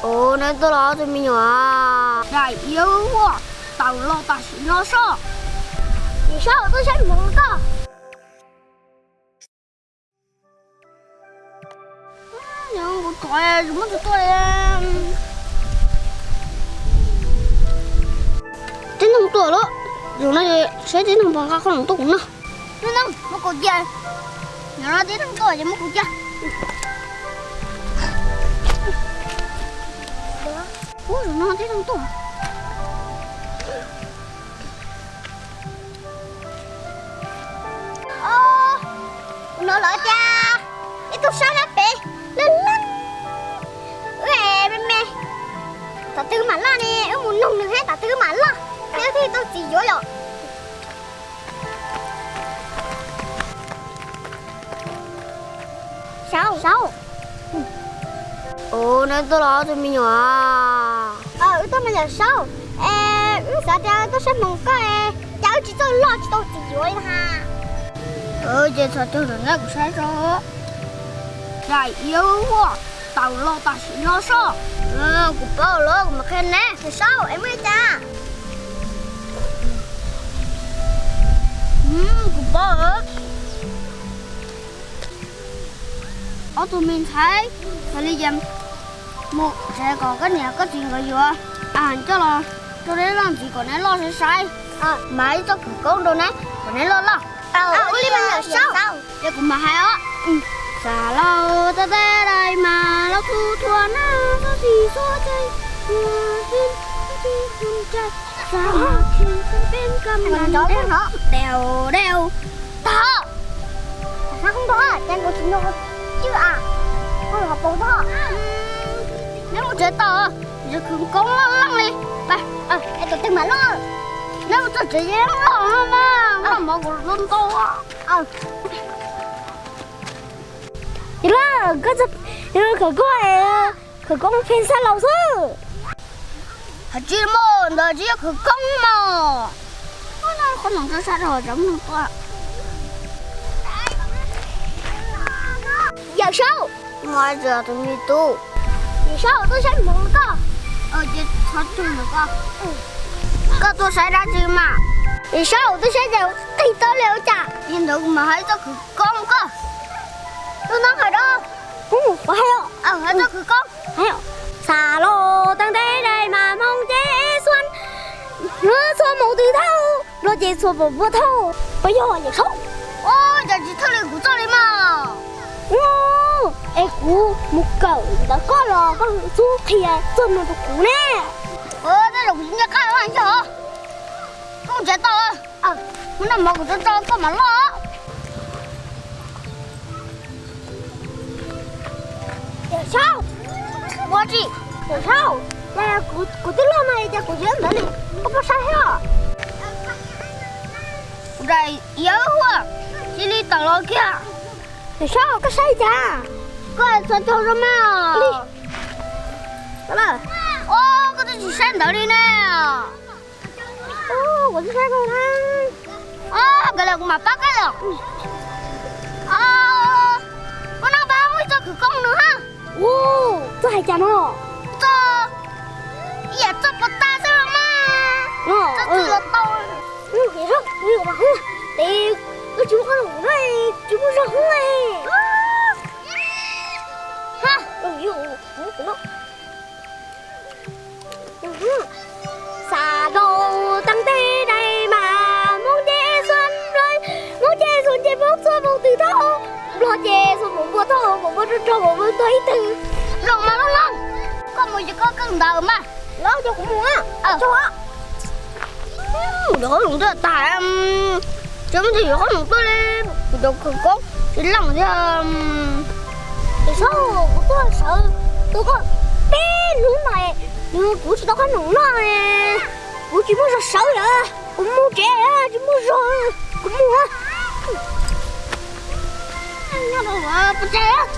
Ua, neb tuaj los ob tug me nyuam? Daim Iab Huaj, tawm los tam sim no sob. Yawm Saub, tuaj saib hmoov koj. Kuv tuaj, muab tus tuaj. Tib neeg tuaj lawm, zaum no saib tib neeg puas nqa qhob noom tuaj kuv noj. Tib neeg muab kuv cia, zaum no tib neeg tuaj ces muab kuv cia. Ub, zaum no tib neeg tuaj. Os, no lawm tiag. Ib tug sab nab pem laj laj. Wb me me, tom twg mam loj ne, wb mus noog nws thiab tom twg mam loj, thiaj tau txiv yuav yom. Saub, Saub. Ua, neb tuaj los ob tug me nyuam? Wb tuaj mas yawm Saub, es wb xav tias tuaj saib hmoov koj, cas wb tsis txawj loj tsis tau txiv yuav li na. Ces txhob cuag lawm na, kuv saib tso. Daim Iab Huaj, tawm los tam sim no sob. Kuv paub lawm, kuv mam qhia neb. Yawm Saub, es muaj li cas? Kuv paub lawm. Ob tug me ntxhais, yog li ces mus tsev kom koj niam koj txiv nkawd yuav coj los rau neb loj ntxiv kom neb loj sai sai. Mas ib txoj khawv koob rau neb kom neb loj loj. Ua li mas yawm Saub. Ces kuv mam hais os. Xav laus tau tej dais mas laus txhua txhua nab, xab xis xuab cai, ua tib tib tib cai, xav mas khi xab peb kab mas deu deu. Tag. Xav koob tag, ces kuv tsis nco cwj a, koj los pau tag. Neb mus tsev tau, nws khawv koob loj leej li. Es tus twg mam loj? Neb mus txog tsev yeej loj no mas, loj mov kuv loj ntau. Yog lawm, khawv koob, khawv koob pheej xav laus xwb. Hais tsis muaj ntawd tsis yog khawv koob mog. Qhob noom tso sab rau tsoom mloog tuaj. Yawm Saub, tus me tub, Yawm Saub, tuaj saib hmoov koj. Ces txhob cuag lawm koj. Koj tuaj saib dab tsi mas? Yawm Saub, tuaj saib cas qig tau li ua cas. Yog ntawd kuv mam hais txoj khawv koob koj. Lub noob hais rau. Kuv hais os. Hais txoj khawv koob. Xav laus tau tej dais mas hmoov ces xuan, txhua hmoov twb thauj, nplog ces txhua pom puag thauj. Puas yog Yawm Saub? Ua cas tsis thauj li kuv txoj li mas. Es kuv mus kawm ntawv koj los koj xub qhia txog no rau kuv ne. Tej zaum kuv nce qab yog, koj mus tsev tau. Mus noj mov kuv tso tso koj mam loj. Yawm Saub, ua tsi? Yawm Saub, kuv twb loj no es cas kuv tsis ua ntawd li, koj puas saib thiab? Kuv daim Iab Huaj, cia li tawm los kiag. Yawm Saub, koj saib cas? Koj txhob tso zoo mas. Ua, koj twb tsis saib ntawd li ne. Kuv twb saib koj na. Nkawd los kuv mam pab koj os. Koj noj pab muaj ib txoj khawv koob no ha. Txoj hais cas no? Txoj, ib yam txoj puas tag xwb los mas. Txoj txwj los tau. Ces koj tsis muaj qhob noom na, tsis muaj zog hub. Xav laus tau tej dais mas hmoov ces xuan, hmoov ces xuan ces hmoov txhua hmoov twb thauj, nplog ces txhua hmoov puag thauj, hmoov puag rog rog, hmoov puag tuag ib tug. Los mas Looj Looj, koj mus ces koj kawm ntawv mas. Los ces kuv mus. Ntawd qhob noom tuaj tas, tsis muaj tus yuav qhob noom tuaj li, kuv cov khawv koob tsis leej thiab. Yawm Saub, kuv tuaj sawv tus koj peb hnub no, kuv tsis tau qhob noom noj, kuv tsis muaj zog sawv lawm, kuv mus tsev tsis muaj zog, kuv mus. Nyob rau pov tseg.